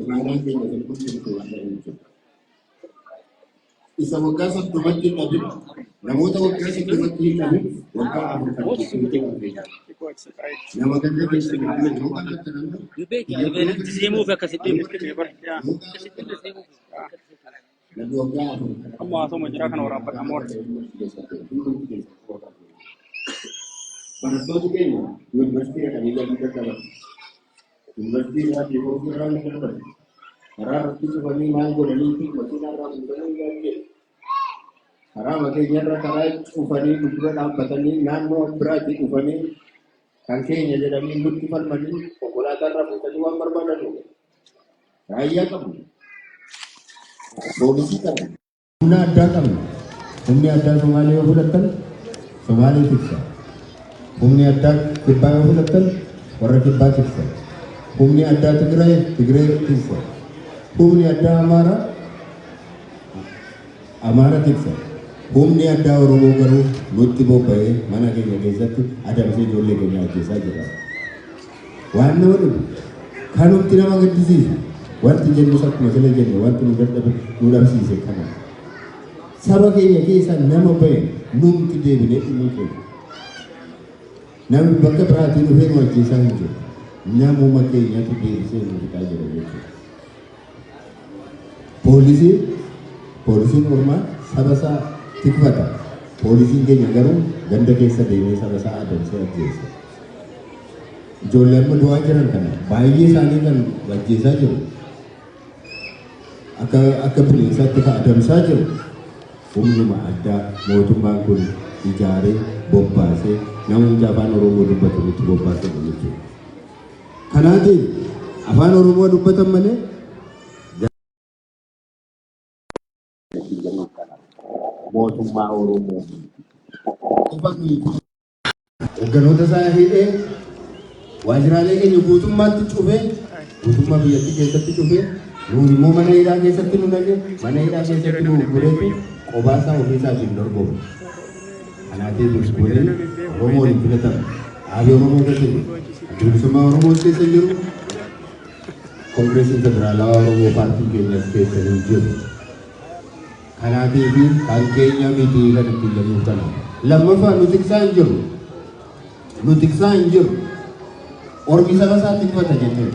Imaanaan keenya kan bulchitu waan ta'eef jechuudha. Isa waggaa 30tti hin dhabin, namoota waggaa 30tti hin dhabin, waggaa 40 keessatti dhabee jira. Nama ganda keessa jiru yoo qabatte nama namni waggaa 40 Amma haasawuma jiraa kana waraabbadha amma warra. Barattoonni keenya yuunivarsiitii dhaqanii galuu dadhaban. Yuunivarsiitii irraa deemuu irraa ni darban. Karaa irratti cufanii maal godhanii fi makiinaa irraa fuudhanii maal jedhu. Karaa makiinaa irra karaa cufanii nu dura dhaabbatanii naannoo biraatti dhufanii kan keenya jedhanii nutti falmanii konkolaataa irraa fuudhanii waan barbaadan godhu. Raayyaa qabnu. Poolisii qabnu. Humna addaa qabna. Humni addaa Somaalee yoo fudhattan Somaalee tiksa. Humni addaa kibbaa yoo fudhattan warra kibbaa tiksa. Humni addaa Tigraay Tigree tiksa. Humni addaa Amaaraa Amaara tiksa. Humni addaa Oromoo garuu nutti bobba'ee mana keenya keessatti adamsee ijoollee keenya ajjeesaa jira. Waan nama dhibu, kanumti nama gaddisiisu, wanti jennus akkuma sila jenne wanti nu dadhabe nu dhabsiise kana. Saba keenya keessa nama bahe numti deebinee dhumuu keenya. Namni bakka biraatii dhufee nu ajjeesaa hin jiru. Namuma keenyatu deebisee nu fixaa jira jechuudha. Poolisii poolisiin ormaa saba isaa tikfata. Poolisiin keenya garuu ganda keessa deemee saba isaa adamsee ajjeesa. Ijoollee amma du'aa jiran kana baay'ee isaanii kan ajjeesaa jiru. Akka akka bineensaatti kan adamsaa jiru. Humnuma addaa mootummaan kun ijaaree bobbaasee namumti afaan Oromoo dubbatu nutti bobbaasedha jechuudha. Kanaatiif afaan Oromoo dubbatan malee mootummaa Oromoo hogganoota isaa hidhee waajjiraalee keenya guutummaatti cufee guutummaa biyyattii keessatti cufee nuun immoo mana hidhaa keessatti nu naqe, mana hidhaa keessatti nu gureetu qobaa isaa ofii isaatiin dorgoma. Kanaatiif kuni Oromoon hin filatamu. Dhaabii Oromoo keessa jiru. Adda Bilisummaa Oromoos keessa hin jiru. Koongireesiin Federaalawaa Oromoo paartiin keenyas keessa hin jiru. Kanaatiif kan keenya miti kan ittiin jennuuf kana. Lammaffaa, nu tiksaa hin jiru. Nu tiksaa hin jiru. Ormi saba isaa tikfata jennee.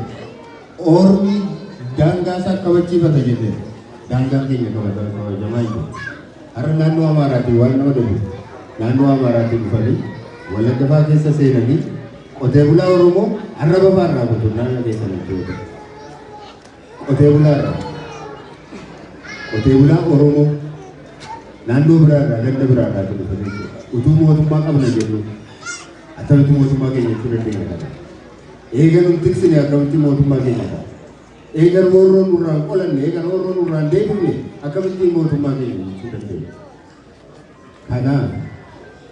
Ormi daangaa isaa kabachiifata jennee. Daangaan keenya kabajamaa hin jiru. Har'a naannoo Amaaraatiin waan nama dhibu, naannoo Amaaraatiin dhufanii Wallagga fa'aa keessa seenanii qotee bulaa Oromoo arraba fa'aa irraa kutu naannoo keessan jechuudha. Qotee bulaa irraa. Qotee bulaa Oromoo naannoo biraa irraa, ganda biraa irraa dhufanii jechuudha. Utuu mootummaa qabna jennu akkamitti mootummaa keenya jechuu dandeenya kana? Eega nun tiksine akkamitti mootummaa keenya ta'a? Eega roorroo nurraa hin qolanne, eega roorroo nurraa hin deebifne akkamitti mootummaa keenya jechuu dandeenya? Kanaaf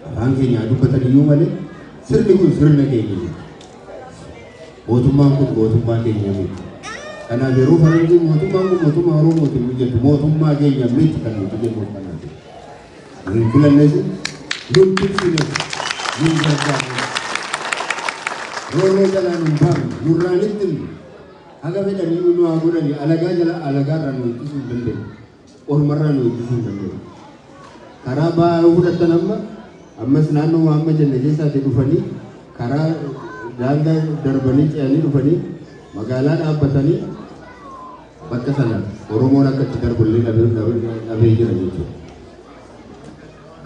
afaan keenya haa dubbatan iyyuu malee sirni kun sirna keenya miti. Mootummaan kun mootummaa keenya miti. Kanaaf yeroo faranjiin mootummaan kun mootummaa Oromooti nu jettu, mootummaa keenya miti kan nuti jennu kanaaf. Nu hin filannes, nun tiksines, nun gargaarres. Roorroo jalaa nun baafne, nurraan ittifne. Haga fedhanii nu haa godhanii, alagaa jala alagaarraa nu ittisuu hin dandeenye. Ormarraa nu ittisuu hin dandeenye. Karaa bahaa yoo fudhattan amma ammas naannoo amma jenne keessaatii dhufanii karaa daangaa darbanii ce'anii dhufanii magaalaa dhaabbatanii bakka sana Oromoon akka itti darbu illee dhabee jira jechuudha.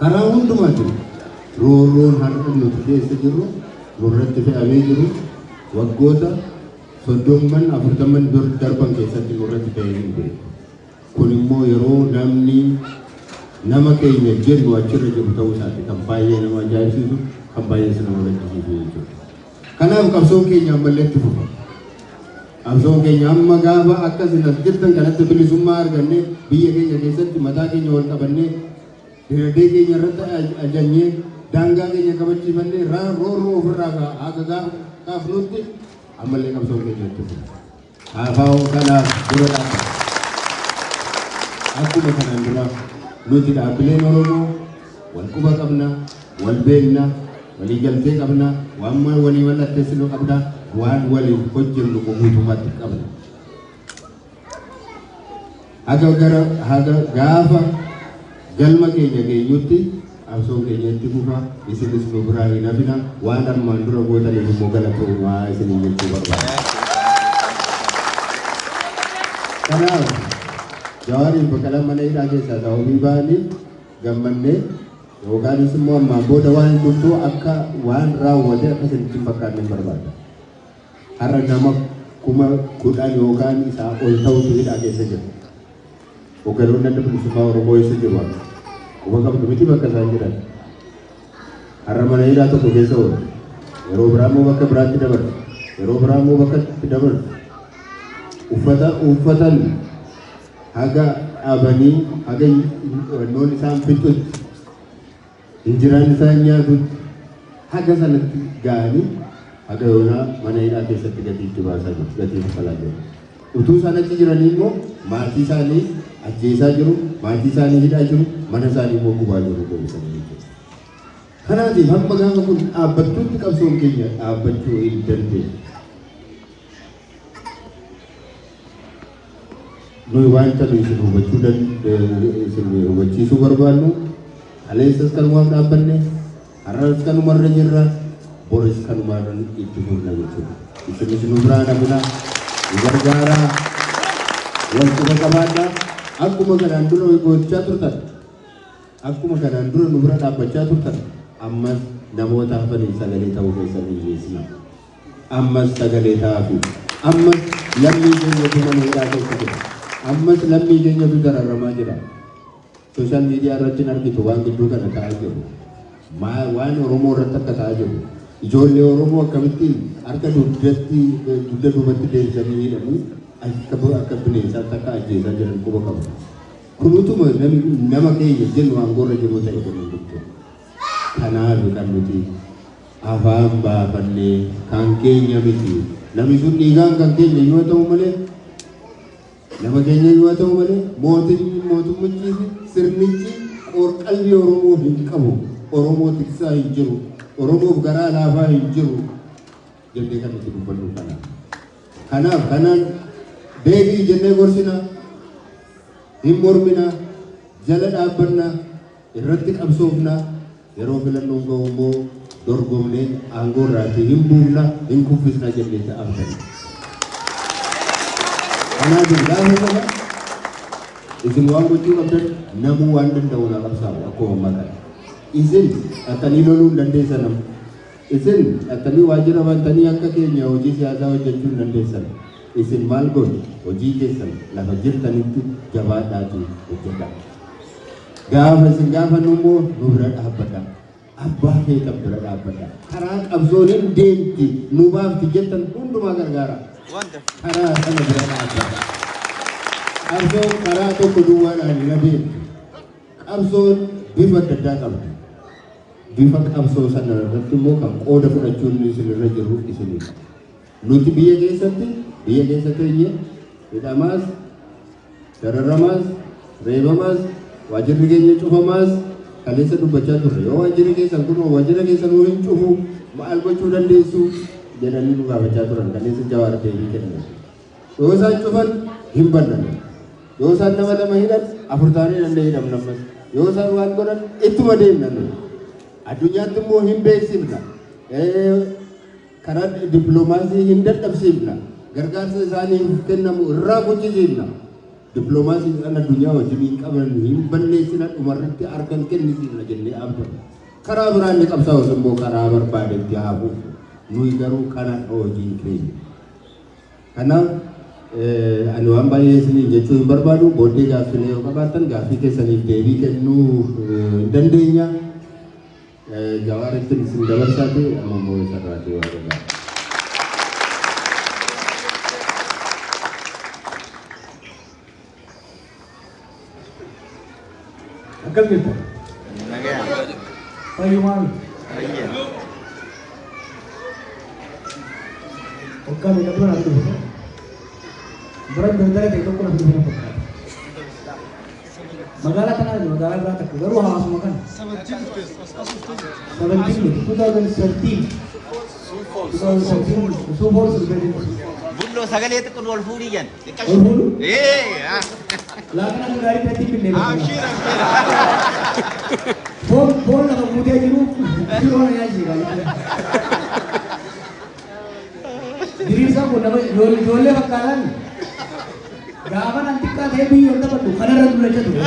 Karaa hundumaatiin roorroon har'a nuti keessa jirru nurratti fe'amee jiru waggoota 30n 40n darban keessatti nurratti ta'ee hin beeku. Kun immoo yeroo namni nama keenya jennu achirra jiru ta'uu isaati kan baay'ee nama ajaa'ibsiisu, kan baay'ees nama gaddisiisu jechuudha. Kanaaf qabsoon keenya ammallee itti fufa. Qabsoon keenya amma gaafa akka isin as jirtan kanatti bilisummaa argannee biyya keenya keessatti mataa keenya wal qabannee dinagdee keenya irratti ajajnee daangaa keenya kabachiifannee roorroo ofirraa haga kaafnutti ammallee qabsoon keenya itti fufa. KFO kanaaf dura dhaabbata. Akkuma kanaan dura nuti dhaabbileen Oromoo wal quba qabna, wal beekna, walii galtee qabna, waan walii mallatteessinu qabna, waan waliin hojjennu guutummaatti qabna. Haga gara haga gaafa galma keenya geenyutti qabsoon keenya itti fufa. Isinis nu biraa hin hafina. Waan armaan dura gootaniif immoo galatoomaa isiniin jechuu barbaada. Kanaaf Jawaariif Baqqalaan mana hidhaa keessaa sababii ba'aniif gammannee yookaanis immoo ammaan booda waan hundumtuu akka waan raawwate akka isinitti hin fakkaanne hin barbaada. Har'a nama 10,000 yookaan isaa ol ta'utu hidhaa keessa jira. Hogganoonni Adda Bilisummaa Oromoo eessa jiru har'a? Quba qabdu miti bakka isaan jiran. Har'a mana hidhaa tokko keessa oolu. Yeroo biraa immoo bakka biraatti dabarsu. Yeroo biraa immoo bakka itti dabarsu. Uffata uffatan haga dhabanii haga wannoon isaan fixutti injiraan isaan nyaatutti haga sanatti ga'anii haga yoonaa mana hidhaa keessatti gatii itti baasaa jiru, gatii kaffalaa jiru. Utuu isaan achi jiranii immoo maatii isaanii ajjeesaa jiru, maatii isaanii hidhaa jiru, mana isaanii immoo gubaa jiru deebisanii jechuudha. Kanaatiif hamma gaafa kun dhaabbattutti qabsoon keenya dhaabbachuu hin dandeenye. Nuyi wanta nuyi isin hubachuu isin hubachiisuu barbaannu, kaleessas kanumaaf dhaabbanne, har'as kanumarra jirra, boris kanumarra itti fufna jechuudha. Isinis nu biraa hafina, nu gargaaraa, wal quba qabaadhaa. Akkuma kanaan dura gochaa turtan, akkuma kanaan dura nu bira dhaabbachaa turtan, ammas namoota hafaniif sagalee ta'uu keessan hin dhiisina. Ammas sagalee ta'aafi. Ammas lammii keenyatu mana hidhaa keessa jira. Ammas lammii keenyatu dararamaa jira. Social media irratti hin argitu waan gidduu kana ta'aa jiru. Waan Oromoo irratti akka ta'aa jiru. Ijoollee Oromoo akkamittiin harka dugdatti dugda duubatti deebisanii hidhanii akka bineensaatti akka ajjeesaa jiran quba qabu. Kun utuma nama keenya jennu aangoorra jiru ta'e kun hundumtuu. Kanaaf kan nuti afaan baafannee kan keenya miti. Namni sun dhiigaan kan keenya yoo ta'u malee, nama keenya yoo ta'u malee, mootiin mootummichii fi sirnichi qorqalbii Oromoo hin qabu. Oromoo tiksaa hin jiru. Oromoof garaa laafaa hin jiru jennee kan nuti dubbannu kana. Kanaaf kanaan deebii jennee gorsina, hin mormina, jala dhaabbanna, irratti qabsoofna, yeroo filannoon ga'u immoo dorgomnee aangoo irraatii hin buufna, hin kuffisna jennee abdanna. Kanaaf gaafa sana isin waan gochuu qabdan, namuu waan danda'u na qabsaa'u akkuma ammaa kana. Isin dhattanii loluu hin dandeessan amma. Isin dhattanii waajjira bantanii akka keenya hojii siyaasaa hojjechuu hin dandeessan. Isin maal gootu? Hojii keessan lafa jirtanitti jabaadhaatii hojjedhaa. Gaafa isin gaafannu immoo nu bira dhaabbadhaa. Abbaa feetan bira dhaabbadhaa. Karaa qabsoon hin deemti nu baafti jettan hundumaa gargaara. Karaa sana bira dhaabbadhaa. Qabsoon karaa tokko duwwaadhaan hin adeemtu. Qabsoon bifa adda addaa qabdi. Bifa qabsoo sana irratti immoo kan qooda fudhachuun isin irra jiru isinidha. Nuti biyya keessatti biyya keessa teenye hidhamaas, dararamaas, reebamaas, waajjirri keenya cufamaas kaleessa dubbachaa turre. Yoo waajjirri keessan kun waajjira keessan nuu hin cufu maal gochuu dandeessu jedhanii nu gaafachaa turan, kaleessa Jawaar deebii kenne. Yoo isaan cufan hin bannan. Yoo isaan nama lama hidhan afur taanee danda'ee hidhamna ammas. Yoo isaan waan godhan ittuma deemna nuyi. Addunyaatti immoo hin beeksifna. Karaa dippiloomaasii hin dadhabsiifna. Gargaarsa isaaniif kennamu irraa kuchisiifna. Dippiloomaasii isaan addunyaa wajjin hin qaban hin balleessina, dhumarratti harka hin kennisiifna jennee abdanna. Karaa biraan ni qabsaa'us immoo karaa barbaadetti haa fufu. Nuyi garuu kana hojiin keenya. Kanaaf ani waan baay'ee isiniin jechuu hin barbaadu. Booddee gaaffilee yoo qabaattan gaaffii keessaniif deebii kennuu hin dandeenya. Jawaaritti isin dabarsaati, amma immoo isarraatii waa dhagaa. Akkam jirta? Nagaya. Fayyumaa miti. Fayya. Waggaa meeqa dura naaf dhufe? Bara daldala ta'e tokko naaf dhufe na fakkaata. Magaalaa kanaa miti, magaalaa biraa takka, garuu hawaasuma kana. 17 miti, 2013, 2013 Sioux Falls dhufee jiru. Bulloo sagalee xiqqoon wal fuudhii jan. Ol fuudhu? Ee. Laaqana akka gaariitti natti hin binne. Abshir abshir. Foon foon lafa guutee jiru jiruu na nyaachisa. Diriirsaan kun nama ijoollee fakkaataan gaafa nan xiqqaa ta'ee biyyoon taphadhu kanarra dullacha ture.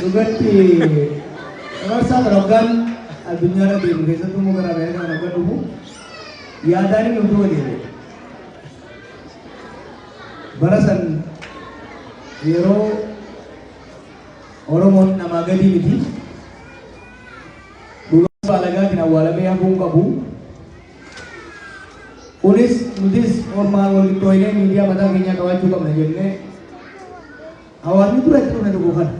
Dhugatti marsaa kana hoggaan addunyaarra deemu, keessattuu immoo gara Ameerikaa kana hoggaan dhufu, yaadaan inni of duuba deebi'e. Bara san yeroo Oromoon namaa gadii miti. Dhugaa baalagaatiin awwaalamee hafuu hin qabu. Kunis nutis ormaan wal qixxooynee miidiyaa mataa keenyaa qabaachuu qabna jennee hawaasni dura itti dhufne tokko kana.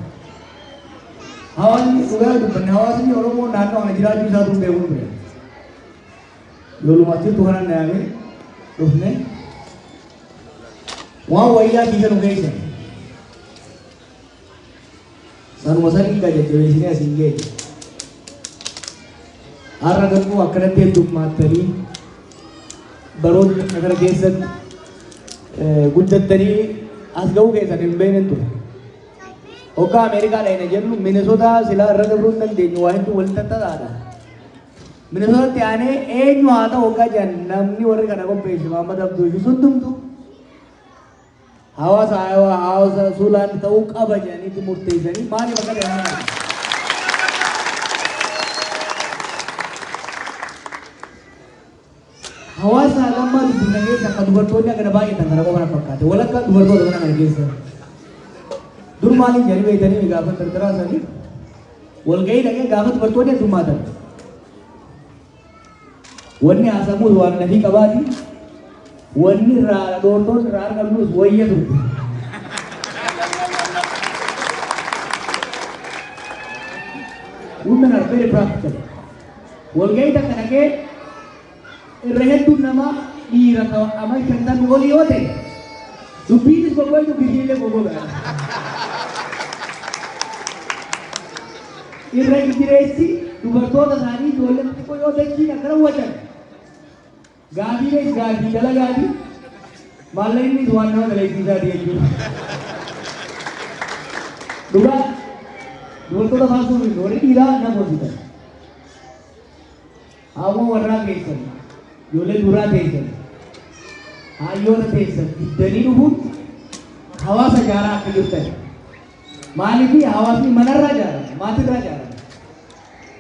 Hawaasni, dhugaa dubbanne, hawaasni Oromoo naannoo kana jiraachuu isaatu hin beeku ture. Yooluma jirtu kanan na yaamee dhufne waan wayyaa kiisa nu keessa. Sanuma sanii gaa jajjabeessinee asiin geenye. Har'a garuu akkanatti heddummattanii baroota kana keessatti guddattanii as ga'uu keessan hin beekne ture. Hoggaa Ameerikaa dhayna jennu Minnesota silaa irra dabruu hin dandeenyu, waa hedduu walitti tattataadha. Minnesotatti aanee eenyu haa ta'u hoggaa jedhan, namni warri kana qopheesse Muhammad Abduu fi hundumtu hawaasa Iowa, hawaasa Siouxland ta'uu qaba jedhaniitti murteessanii maaliif akka ta'e nama. Hawaasa lammaa dubbifna keessa akka dubartoonni akkana baay'atan kana qofa na fakkaate. Walakkaa dubartoota mana kana keessa. Dur maaliin jedhanii beektanii gaafa dardaraa isaanii walgahii dhaqee gaafa dubartoonni heddummaatan. Wanni haasamuus waan nafii qabaati. Wanni irraa dhoortoon irraa argamnus wayya turte. Women are very practical. Walgahii takka dhaqee irra hedduun namaa dhiira amal 50 olii yoo ta'e, dubbiinis goggoitu, biyyiillee goggoga. Irra jireessi dubartoota isaanii ijoollee xixiqqoo yoo dachiin akkana wacan, gaafiilees gaafii dalagaati, maallaqnis waan nama dalagsiisaati jechuudha. Dhugaa dubartoota faarsuuf warri dhiiraa na boonsitan. Haawwan warraa keessan, ijoollee duraa teessan, hayyoota teessan diddanii dhufuun hawaasa ijaaraa akka jirtan. Maaliif? Hawaasni manarraa ijaarama, maatirraa ijaarama.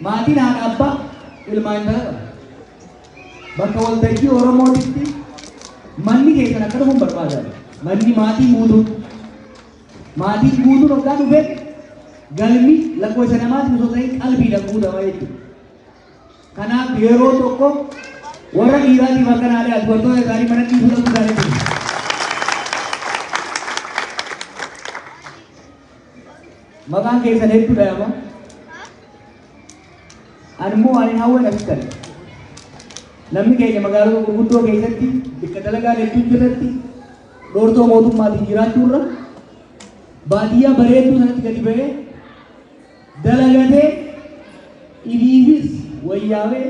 Maatiin haadha, abbaa, ilmaa, intala qaba. Bakka waltajjii Oromootitti manni keessan akka dhufuun barbaadama. Manni maatii guutuun. Maatiin guutuun hoggaa dhufe galmi lakkoofsa namaatiin osoo ta'in qalbiidhaan guutama jechuudha. Kanaaf yeroo tokko warra dhiiraatiif akka naalee dubartoota isaanii mana dhiisuu dhabuu isaanii. Maqaan keessan hedduu dhayama. Ani immoo waan hin hawwan asitti arge. Namni keenya magaalota gurguddoo keessatti bakka dalagaan hedduun jirratti dhoortoo mootummaatiin jiraachuu irra baadiyyaa bareedduu sanatti gadi ba'ee dalagatee ifiifis wayyaawee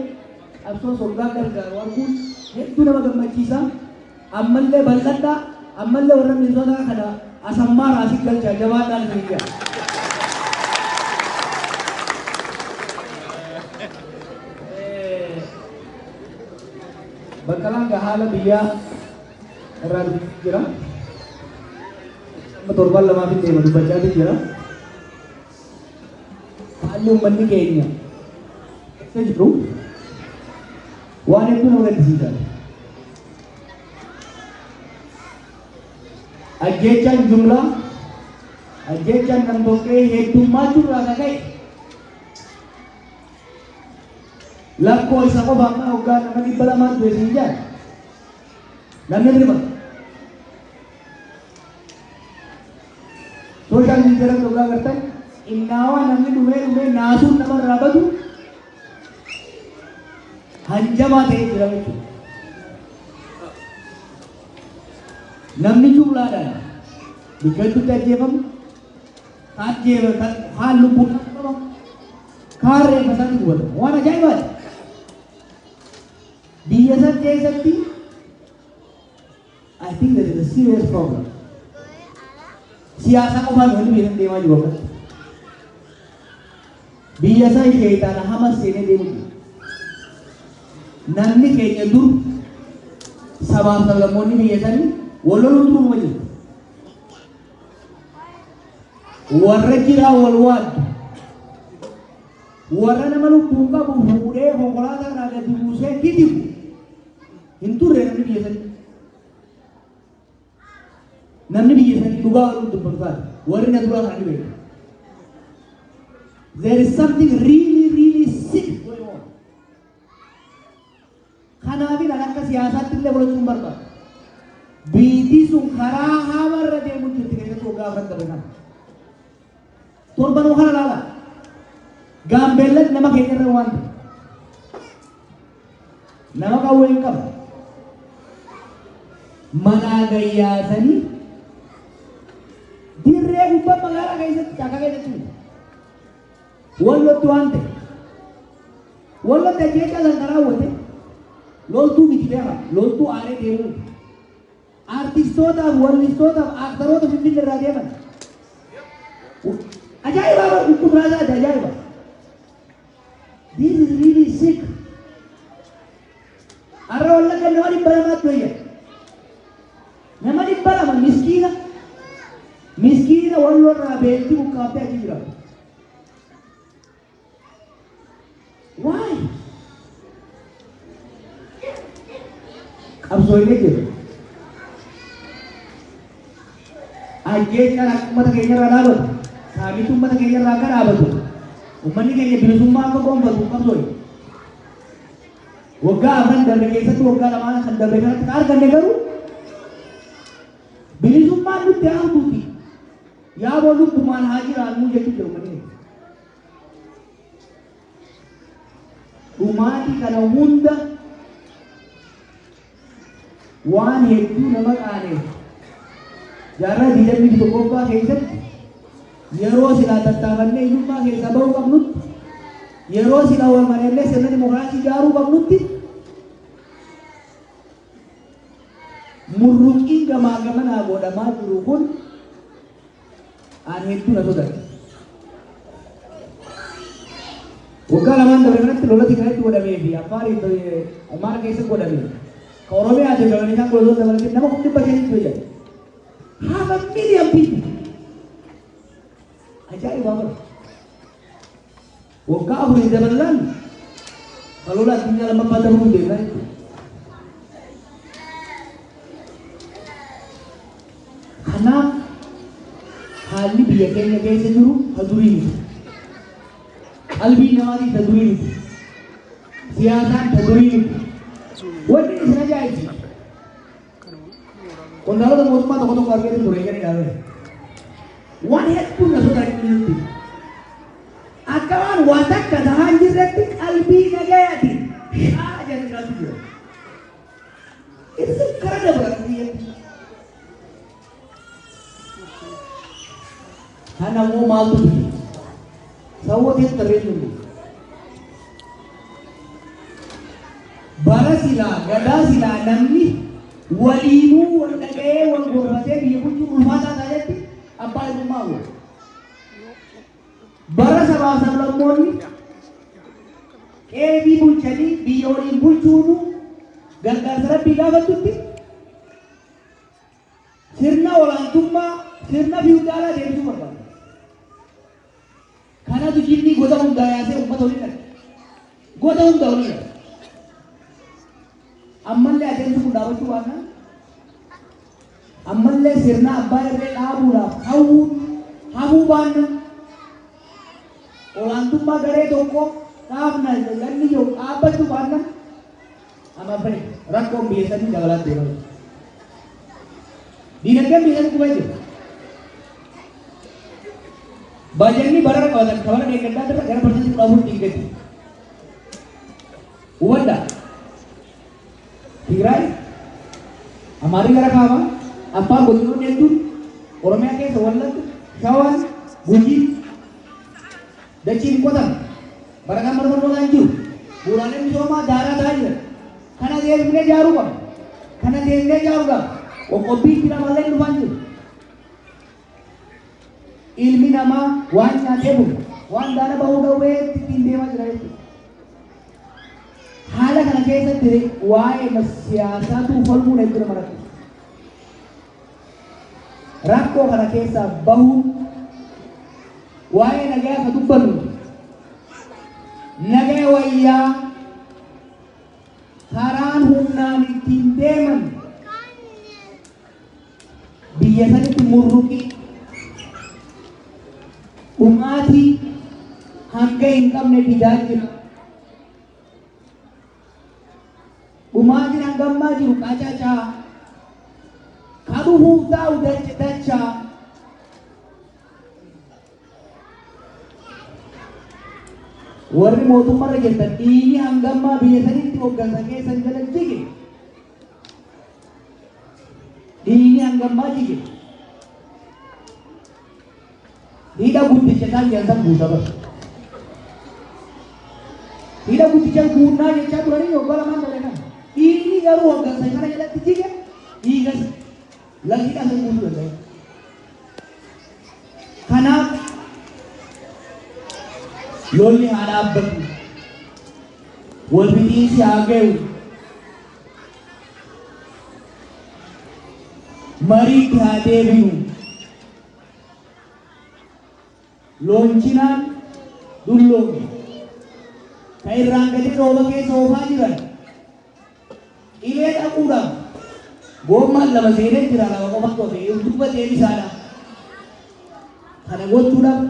qabsoo soggaa gargaaru arguun hedduu nama gammachiisa. Ammallee bal'adhaa, ammallee warra Minisootaa kana asammaa raasii galchaa, jabaadhaan isin jedha. Baqqalaan gaa haala biyyaa irraa dubbachaa jira. Amma torban lamaaf deema dubbachaa jira. Haalli uummanni keenya keessa jiru waan hedduu nama gaddisiisa. Ajjeechaan jumlaa, ajjeechaan namtokkee heddummaachuu irraa kan ka'e, lakkoo isa qofa amma hoggaa nama 200 du'e siin jedhan namni rifata. Social media irratti hoggaa agartan innaawaa namni dhumee dhumee naasuun namarraa badu hanjamaa ta'ee jira jechuudha. Namni jumlaadhaan bakka hedduutti ajjeefamu, kaan kaan lubbuun qabamu, kaan reeffa isaatti gubatamu. Waan ajaa'ibaati. Biyya san keessatti I think there is a serious problem. Siyaasa qofaan wanni biyya san deemaa jiru akkatti. Biyya san sheeyxaana hama seenee deemu jira. Namni keenya dur sabaaf sablammoonni biyya sanii wal loluun duruma jiru. Warra jiraa wal waaddu. Warra nama lubbuun qabu fuudhee konkolaataa irraa gadi buusee kijibu hin turre namni biyya sanii. Namni biyya sanii dhugaa wal dubbatu taate warri na duraa kana ni beeku. There is something really, really sick going on. Kanaafin an akka siyaasaatti illee fudhachuun barbaada. Biyyi sun karaa hamarra deemu jirti keessattuu waggaa 4 darbe kana. Torbanuu kana laala. Gaambeellan nama keenya irra waan ta'e. Nama qawwee hin qabu. Manaa gayyaasanii dirree gubbaa magaalaa keessatti, caakkaa keessatti miti. Wallotti waan ta'e. Wallotti ajjeechaa san kan raawwate loltuu miti, beeka. Loltuu aaree deemuu miti. Artistootaaf, wallistootaaf, aaktaroota Finfinnee irraa deeman. Ajaa'iba bara dhukkubraa isaati ajaa'iba. This is really sick. Har'a Wallagga nama 200tti wayya. Nama 200 miskiina. Miskiina Walloo irraa beelti buqqaaftee achi jira. Why? Qabsoolee jiru. Ajjeechaan akka uummata keenya irraa dhaabatu, saamichi uummata keenya irraa akka dhaabatu, uummanni keenya bilisummaa akka gonfatu qabsooye. Waggaa 4 darbe keessatti, waggaa lamaan kan darbe kanatti kan arganne garuu bilisummaan nutti haamtuuti. Yaaboo lubbumaan haa jiraannu jechuu jiru uummanni keenya. Dhumaatii kana hunda waan hedduu nama qaaneef, jaarraa 21ffaa keessatti yeroo silaa tattaafannee hiyyummaa keessaa bahuu qabnutti, yeroo silaa wal mari'annee sirna dimokiraasii ijaaruu qabnutti, murruqiin gamaa gamanaa godhamaa jiru kun aan hedduu na sodaachisa. Waggaa lamaan dabre kanatti lola Tigraayitti godhamee fi Affaarii fi Amaara keessatti godhamee ka Oromiyaa fi Beenishaangul gosoota dabalatee nama 500,000tti fayyada. Half a million people. Ajaa'iba bara. Waggaa afurii daballaan ka lola addunyaa lammaffaa dabruu deemaa jechuudha. Kanaaf haalli biyya keenya keessa jiru ka durii miti. Qalbiin namaatii ta durii miti. Siyaasaan ta durii miti. Wanni isin ajaa'ibsiisu, qondaalota mootummaa tokko tokko argeetu ture eeganii dhaabee. Waan hedduun na sodaachisutti. Akka waan waa takka tahaa hin jirretti qalbii nagayaatiin shaa jedhanii jiraatu jira. It is incredible akka biyyatti. Kana immoo maaltu fide? Sababoota hedduu tarreessuu dandeenya. Bara silaa gadaa silaa namni waliinuu wal dhaga'ee wal gorfatee biyya bulchuun ulfaataa taatetti abbaa hirrummaa hawwa. Bara sabaaf sablammoonni qeefii bulchanii biyya waliin bulchuunu gargaarsa rabbii gaafattutti sirna olaantummaa, sirna fiwudaalaa deebisuu barbaada. Kanatu jinnii goda hundaa yaasee uummata waliin dhaqe. Goda hundaa waliin dhaqe. Ammallee adeemsi kun dhaabachuu baannaan, ammallee sirna abbaa irree dhaabuudhaaf hawwuun hafuu baannaan, olaantummaa garee tokko dhaabna yanni jiru dhaabbachuu baannaan, I'm afraid rakkoon biyya sanii dabalaa deemaa jira. Diinagdeen biyya sanii kufee jira. Baajanni barana qabatan kabara deeggardaa irra gara 14% gadi. Hubadhaa. Tigraay, Amaarri gara kaabaa, Affaar, godinoonni hedduun, Oromiyaa keessa Wallagga, Shawaan, Gujii, dachiin hin qotamu. Barataan mana barnootaa hin jiru. Bu'uuraaleen misoomaa daaraa ta'aa jiran. Kanaaf deebinee ijaaruu qabna. Kana deebinee ijaaruudhaaf qoqqobbii jira malee dhufaan jiru. Ilmi namaa waan nyaatee bulu, waan gaara bahuu dhawwee ittiin deemaa jira jechuudha. Haala kana keessatti waa'ee siyaasaatu falmuun hedduu nama rakkisa. Rakkoo kana keessaa bahuun waa'ee nagaa ka dubbannu, nagaa wayyaa karaan humnaan ittiin deeman biyya sanitti murruqii dhumaatii hanga hin qabne fidaa jira. Dhumaatiin hangammaa jiru qacacaa, ka dhufuuf taa'u dachaa. Warri mootummarra jirtan, dhiigni hangammaa biyya sanitti hooggansa keessan jala jige. Dhiigni hangammaa jige. Hidha guddicha isaan jedhan san guuta bara. Hidha guddicha guunnaa jechaa turanii waggaa lamaan dabre kana. Dhiigni garuu hooggansa kana jalatti jige, dhiigas hidha san guutuu danda'e. Kanaaf lolli haa dhaabbatu. Wal fixiinsi haa ga'u. Mariitti haa deebinu. Loonchinaan dulloomne. Ka irraan gadi rooba keessa oofaa jiran. Qilee dhaquudhaaf goommaan lama seenee jira, lama qofatu hafe, duuba deebisaadha. Kana gochuudhaaf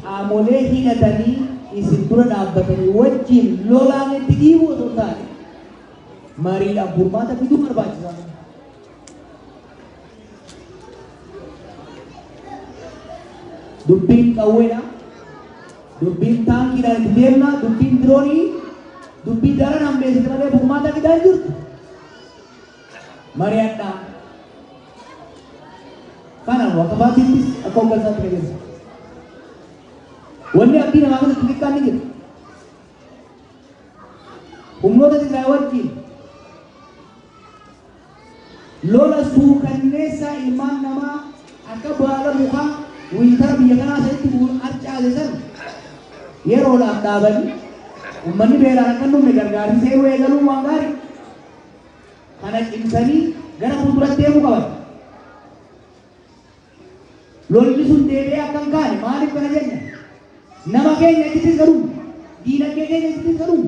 qaamolee hidhatanii isin dura dhaabbatanii wajjin lolaan itti dhiibuu osoo hin taane, mariidhaan furmaata fiduu barbaachisaa. Dubbiin qawweedha. Dubbiin taankiidhaan itti deemna. Dubbiin diroonii dubbii daran hammeessite malee furmaata fidaa hin jirtu. Mari'adhaa. Kanaaf akka paartiittis akka hooggansaatti fayyadu. Wanni abdii namaa kun itti xiqqaan ni jira. Humnoota Tigraay wajjin lola suukanneessaa ilmaan namaa akka baala mukaa wintara biyya kanaa sanitti harcaase san yeroodhaaf dhaabanii, uummanni beelaan akka hin dhumne gargaarsi seenuu eegaluun waan gaarii. Kana cimsanii gara fuulduratti deemuu qaban. Lolli sun deebi'ee akka hin kaane. Maaliif kana jenna? Nama keenya achittis gadhuun, diinagdee keenya achittis gadhuun.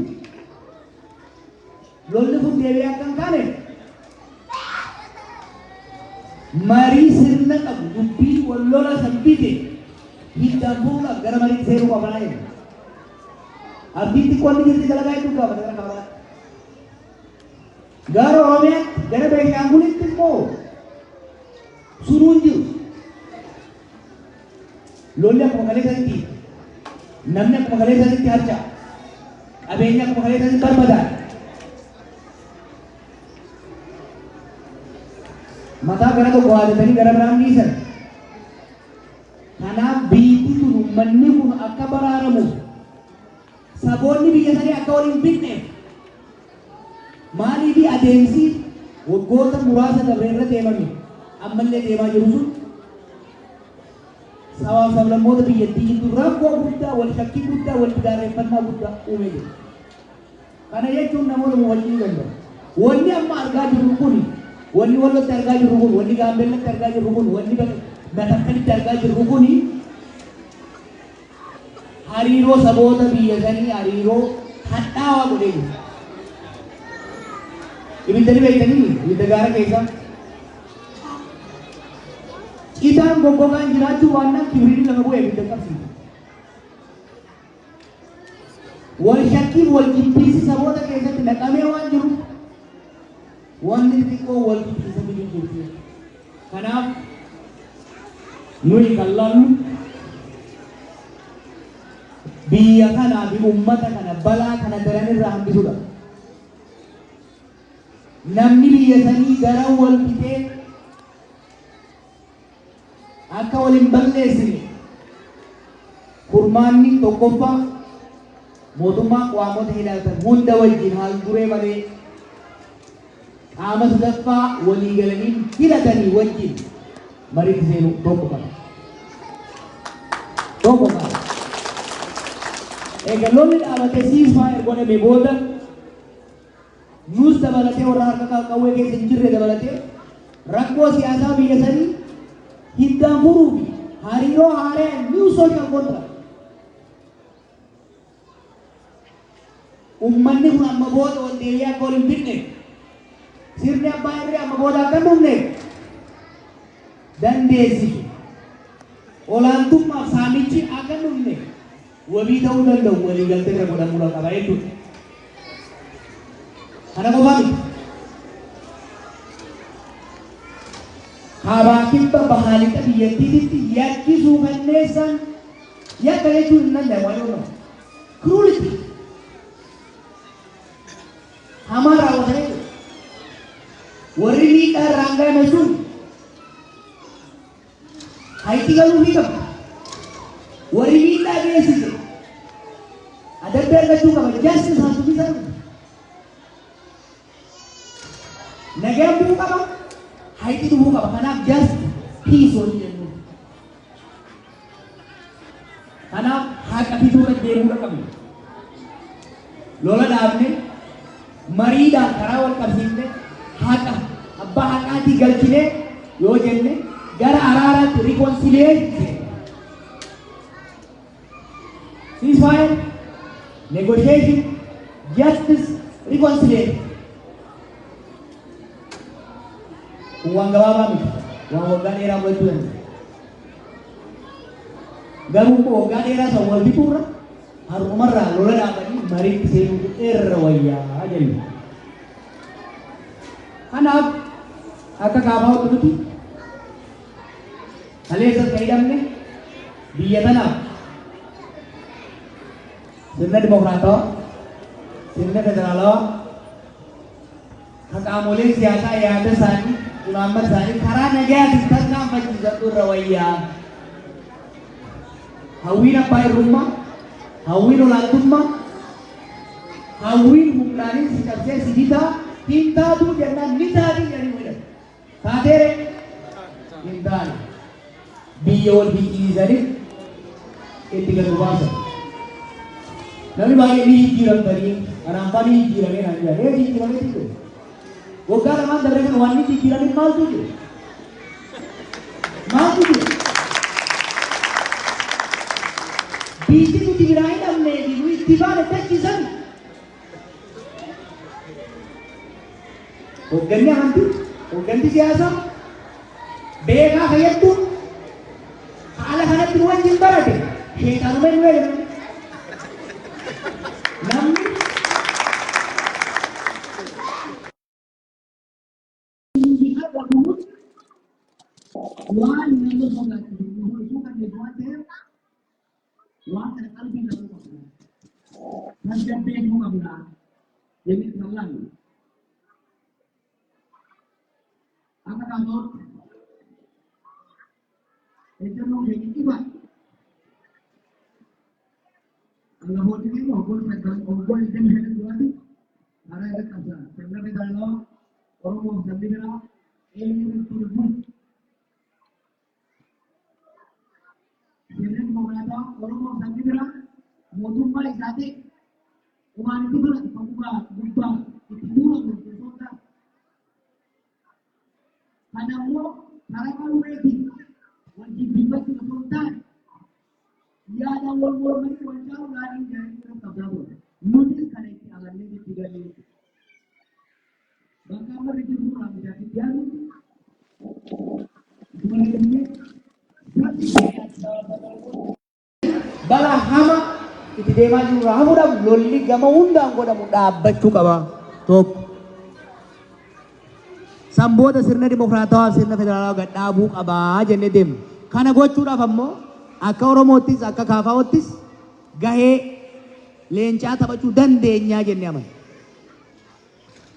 Lolli kun deebi'ee akka hin kaane marii sirna qabu, dubbii wal lola san bite hiddaan furuudhaaf gara mariitti seenuu qabnaa jenna. Abdiin xiqqoon ni jirti, dalagaa hedduu gaafata gara kaabaatti. Gara Oromiyaatti, gara Beenshaangulitti immoo sunuu hin jiru. Lolli akkuma kaleessatti, namni akkuma kaleessatti harca'a. Qabeenya akkuma kaleessatti barbadaa'e. Mataa gara tokko haadatanii gara biraan dhiisan. Kanaaf biyyi tun, uummanni kun akka baraaramuuf, saboonni biyya sanii akka waliin fixneef, maaliif adeemsi waggoota muraasa dabre irra deemame ammallee deemaa jiru sun sabaaf sablammoota biyyattii gidduu rakkoo guddaa, wal shakkii guddaa, wal gaarreeffannaa guddaa uumee jira. Kana jechuun namoota mufachuu danda'u. Wanni amma argaa jirru kun, wanni Wallotti argaa jirru kun, wanni Gaambeellatti argaa jirru kun, wanni Matakkalitti argaa jirru kun hariiroo saboota biyya sanii hariiroo hadhaawaa godhee jira. Ibidda ni beektanii? Ibidda gaara keessa. Citaan goggogaan jiraachuu baannaan kibriin lafa bu'ee ibidda qabsiisa. Wal shakkiin wal jibbiinsi saboota keessatti naqamee waan jiruuf, wanni xixiqqoo wal jibbiinsa fiduu jirti. Kanaaf nuyi kan laallu biyya kanaa fi uummata kana balaa kana daran irraa hambisuudha. Namni biyya sanii daran wal fixee akka wal hin balleessine, furmaanni tokkoffaa mootummaa qaamota hidhatan hunda wajjin haal duree malee Qaama sadaffaa walii galanii filatanii wajjin mariitti seenuu tokko qaba. Tokko qaba. Egaa lolli dhaabatee ceasefire godhame booda, nus dabalatee, warra harka qawwee keessa hin jirre dabalatee, rakkoo siyaasaa biyya sanii hiddaan furuu fi hariiroo haaraa, new social contract, ummanni kun amma booda ol deebi'ee akka ol hin fidne, sirni abbaa irree amma booda akka hin dhufne dandeessisu, olaantummaaf saamichi akka hin dhufne wabii ta'uu danda'u waliigaltee irra godhamuu qaba jechuudha. Kana qofaa miti. Kaabaa, kibba, bahaa, lixa biyyattiititti yakki suukanneessaan, yakka jechuun hin danda'amu, I don't know. Cruelty. Hamaa raawwatanii jiru. Warri miidhaa irraan gahame sun hayti galuufii qaba. Warri miidhaa geessise adabbii argachuu qaba. Justice has to be served. Nagaan bu'uu qaba. Hayti dhufuu qaba. Kanaaf just peace hojii jennu. Kanaaf haqa fiduu irra deemuu qabna. Lola dhaabne, mariidhaan karaa wal qabsiifne, haqa abbaa haqaatii galchine yoo jenne, gara araaraatti, reconciliation, ceasefire, negotiation, justice, reconciliation. Kun waan gabaabaa miti. Waan waggaa dheeraa fudhachuu danda'a. Garuu immoo waggaa dheeraa san wal fixuurra har'umarraa lola dhaabanii mariitti seenuutu irra wayyaa jenna. Kanaaf akka KFOtti nuti kaleessas kan hidhamne biyya tanaaf sirna dimokiraatawaa, sirna federaalawaa kan qaamoleen siyaasaa yaada isaanii, imaammata isaanii karaa nagayaatiin tarkaanfachiisantu irra wayyaa. Hawwiin abbaa irrummaa, hawwiin olaantummaa, hawwiin humnaanis si cabsee si bitaa hin taatuu jennaan ni taatii jedhanii hidhatu. Taateere hin taane. Biyya wal ficcisiisanii itti gad baasan. Namni baay'ee ni jijjiiramtanii kanaan faa ni jijjiiramee naan jedhan. Ee, jijjiiramee jiru. Waggaa lamaan dabre kana waan ni jijjiiramin maaltu jiru? Maaltu jiru? Biyyi nuti biraa hidhamnee fi nu itti baane tachisan. Hoogganni amantii, hoogganni siyaasaa, beekaa fayyaddu, haala kanatti nu wajjin barate, sheexanuma nu eegale. Namni waan nama sodaachisu nu kan waan ta'eef, waan kana qalbii nama qabna. Tasgabbeessuu qabna. Jennee kan laallu. Akka KFOtti ejjennoon keenya ifa. Hangafoonni keenya waggoota 25 duraatti karaa irra qabsan. Sirna federaalawaa Oromoof sabni biraa eenyutti bulu. Sirna dimokiraataa Oromoof sabni biraa mootummaa isaa ta'e waan itti baratu kan gubbaa itti guuramu osoo hin taane. Kana immoo karaa qawweetiin wal jibbiifachuu osoo hin taane, yaada wal mormanii wal caaluudhaan jedhanii irra qabdaa ture. Nutis kana itti amannee itti galee jechuudha. Bakka amma irra jirru irraa nuti asitti yaadutti dura jennee sabni balaa hama itti deemaa jiru irraa hafuudhaaf lolli gama hundaan godhamu dhaabbachuu qaba. Tokko. San booda sirna dimokiraatawaa fi sirna federaalawaa gad dhaabuu qabaa jennee deemna. Kana gochuudhaaf ammoo akka Oromoottis akka KFOttis gahee leencaa taphachuu dandeenyaa jennee amanna.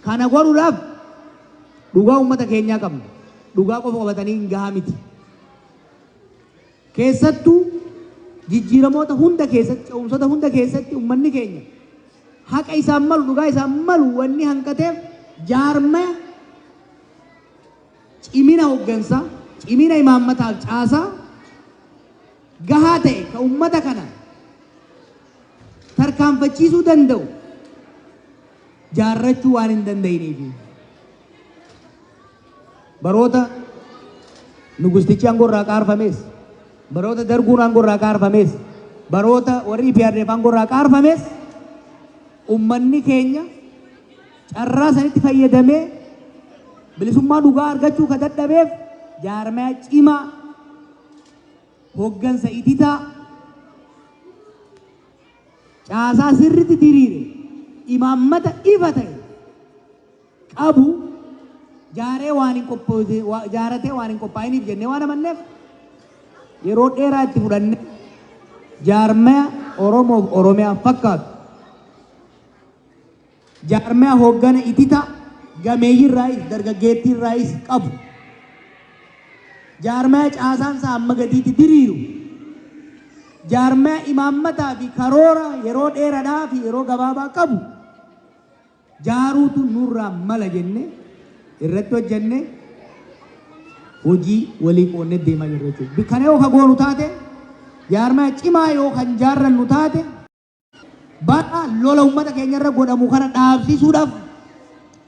Kana godhuudhaaf dhugaa uummata keenyaa qabna. Dhugaa qofa qabatanii hin gahaa miti. Keessattuu jijjiiramoota hunda keessatti, ce'umsoota hunda keessatti uummanni keenya haqa isaan malu, dhugaa isaan malu wanni hanqateef jaarmaya Cimina hooggansaa, cimina imaammataaf caasaa gahaa ta'e ka ummata kana tarkaanfachiisuu danda'u jaarrachuu waan hin danda'iniifi. Baroota nugustichi aangoo irraa qaarfames, baroota darguun aangoo irraa qaarfames, baroota warri EPRDF aangoo irraa qaarfames, ummanni keenya carraa sanitti fayyadamee bilisummaa dhugaa argachuu ka dadhabeef jaarmaya cimaa, hoggansa ititaa, caasaa sirritti diriire, imaammata ifa ta'e qabu jaaree waan hin qophoofne, jaaratee waan hin qophaa'iniif jennee waan amanneef, yeroo dheeraa itti fudhanne jaarmaya Oromoof Oromiyaa fakkaatu, jaarmaya hoggana ititaa gameeyyirraayis dargaggeettiirraayis qabu, jaarmaya caasaan isaa amma gadiitti diriiru, jaarmaya imaammataa fi karoora yeroo dheeraadhaa fi yeroo gabaabaa qabu jaaruutu nurraa mala jenne irratti hojjenne, hojii walii qoonnee deemaa jirra jechuudha. Kana yoo ka goonu taate, jaarmaya cimaa yoo kan jaarrannu taate, bara lola uummata keenya irra godhamu kana dhaabsisuudhaaf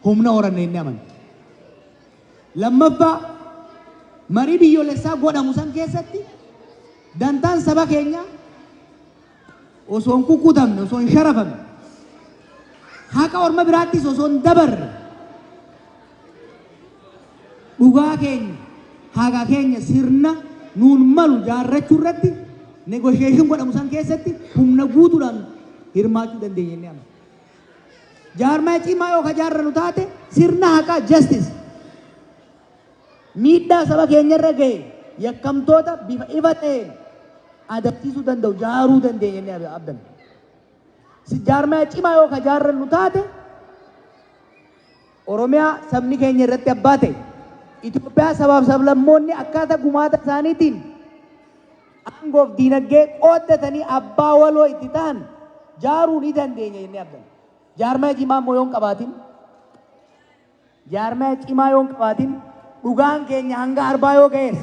humna horanne inni amana. Lammaffaa, marii biyyoolessaa godhamu san keessatti dantaan saba keenyaa osoo hin kukkutamne, osoo hin sharafamne, haqa orma biraattis osoo hin dabarre, dhugaa keenya, haqa keenya sirna nuun malu jaarrachuu irratti negotiation godhamu san keessatti humna guutuudhaan hirmaachuu dandeenya inni amana. Jaarmaya cimaa yoo ka jaarrannu taate, sirna haqaa, justice, miidhaa saba keenya irra gahe yakkamtoota bifa ifa ta'een adabsiisuu danda'u jaaruu dandeenya inni abdanna. Jaarmaya cimaa yoo ka jaarrannu taate, Oromiyaa sabni keenya irratti abbaa ta'e, Itoophiyaa sabaaf sablammoonni akkaataa gumaata isaaniitiin aangoof diinagdee qooddatanii abbaa waloo itti ta'an jaaruu ni dandeenya jennee abdanna. Jaarmaya cimaa immoo yoo hin qabaatin, jaarmaya cimaa yoo hin qabaatin, dhugaan keenya hanga arbaa yoo ga'es,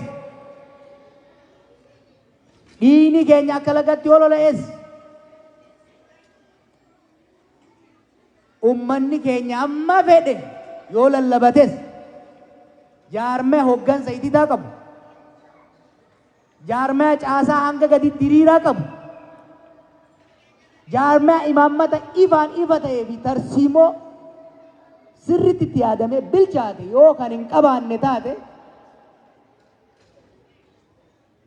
dhiigni keenya akka lagatti yoo lola'es, ummanni keenya amma fedhe yoo lallabates, jaarmaya hoggansa ititaa qabu, jaarmaya caasaa hanga gadi diriiraa qabu, jaarmaya imaammata ifaan ifa ta'ee fi tarsiimoo sirriitti itti yaadamee bilchaate yoo kan hin qabaanne taate,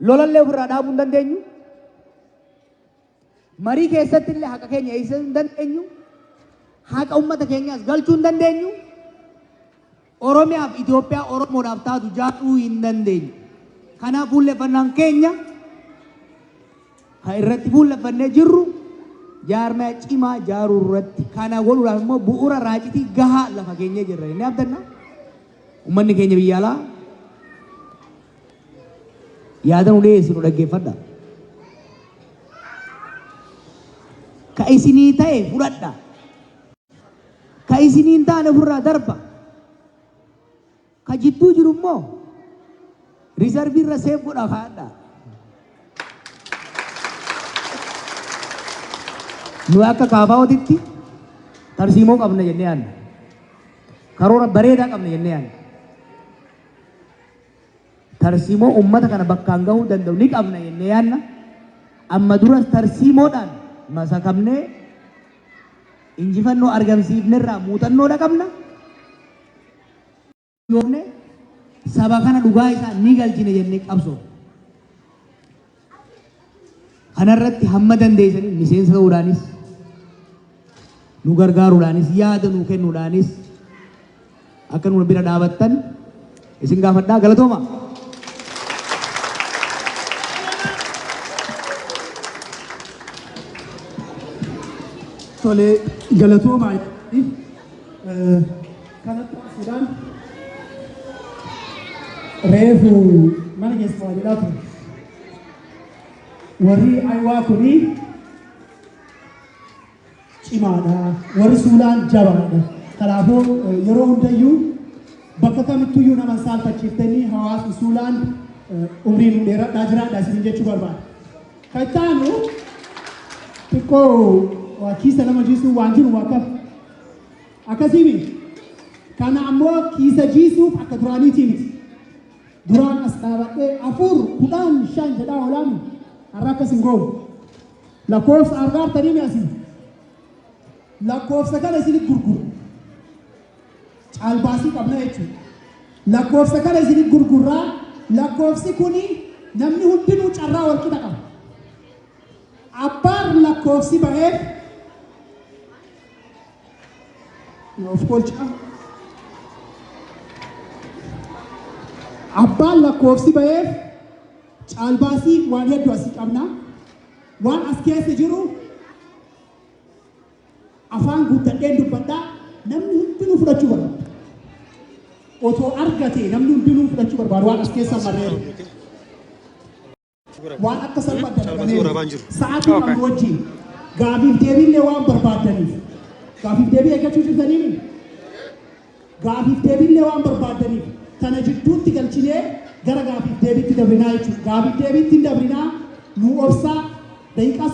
lolallee ofirraa dhaabuu hin dandeenyu. Marii keessatti illee haqa keenya eegsisuu hin dandeenyu. Haqa uummata keenyaas galchuu hin dandeenyu. Oromiyaaf Itoophiyaa Oromoodhaaf taatu jaaruu hin dandeenyu. Kanaaf fuulleffannaan keenya kan irratti fuulleffannee jirru jaarmaya cimaa jaaruu irratti. Kana godhuudhaaf immoo bu'uura raacitii gahaa lafa keenyee jirra jennee abdanna. Uummanni keenya biyya alaa yaada nu dhiyeessinu dhaggeeffadha. Ka isinii ta'e fudhadha. Ka isinii hin taane ofirraa darba. Ka jidduu jiru immoo reserve irra save godhaa kaa'adha. Nu akka KFOtitti tarsiimoo qabna jennee yaadna. Karoora bareedaa qabna jennee yaadna. Tarsiimoo uummata kana bakkaan gahuu danda'u ni qabna jennee yaadna. Amma duras tarsiimoodhaan masakamnee injifannoo argamsiifnerraa muuxannoodha qabna. Yoomne saba kana dhugaa isaa ni galchine jennee qabsoo. Kanarratti hamma dandeessanii miseensa ta'uudhaanis, nu gargaaruudhaanis, yaada nu kennuudhaanis akka nu bira dhaabattan isin gaafadhaa. Galatooma. Tole, galatoomaa. Kanatti aansuudhaan, reefu mana keessa waa jedhaa ture. Warri Ayiwaa kuni cimaadha. Warri Suulaan jabaadha. Kanaafuu yeroo hundayyuu Bakka kamittuyyuu nama saalfachiiftanii, hawaasni Suulaan umrii nu dheeradhaa, jiraadha isin jechuu barbaada. Kan itti aanu xiqqoo waa kiisa nama jiisuu waan jiru waa kam akkasiimi. Kana ammoo kiisa jiisuuf akka duraaniitii miti. Duraan as dhaabadhee 4, 10, 5 jedhaa oolaami. Har'a akkas hin goonu. Lakkoofsa argaartanii mi asii? Lakkoofsa kana isinit gurguru. Caalbaasii qabna jechuudha. Lakkoofsa kana isinit gurgurraa. Lakkoofsi kuni namni hundinuu carraa wal qixa qaba. Abbaan lakkoofsi ba'eef of kolcha. Abbaan lakkoofsi ba'eef caalbaasii waan hedduu asii qabna. Waan as keessa jiru afaan guuttadheen dubbadhaa, namni hundinuu fudhachuu barbaada. Otoo argate namni hundinuu fudhachuu barbaada waan as keessa marreeru. Waan akka salphaatti dalagameeru. Sa'aatii qabnu wajjin gaafiif deebiillee waan barbaaddaniif. Gaafiif deebii eeggachuu jirtanii? Gaafiif deebiillee waan barbaaddaniif kana jidduutti galchinee gara gaafiif deebiitti dabrinaa jechuudha. Gaafiif deebiitti hin dabrinaa, nu obsaa daqiiqaa.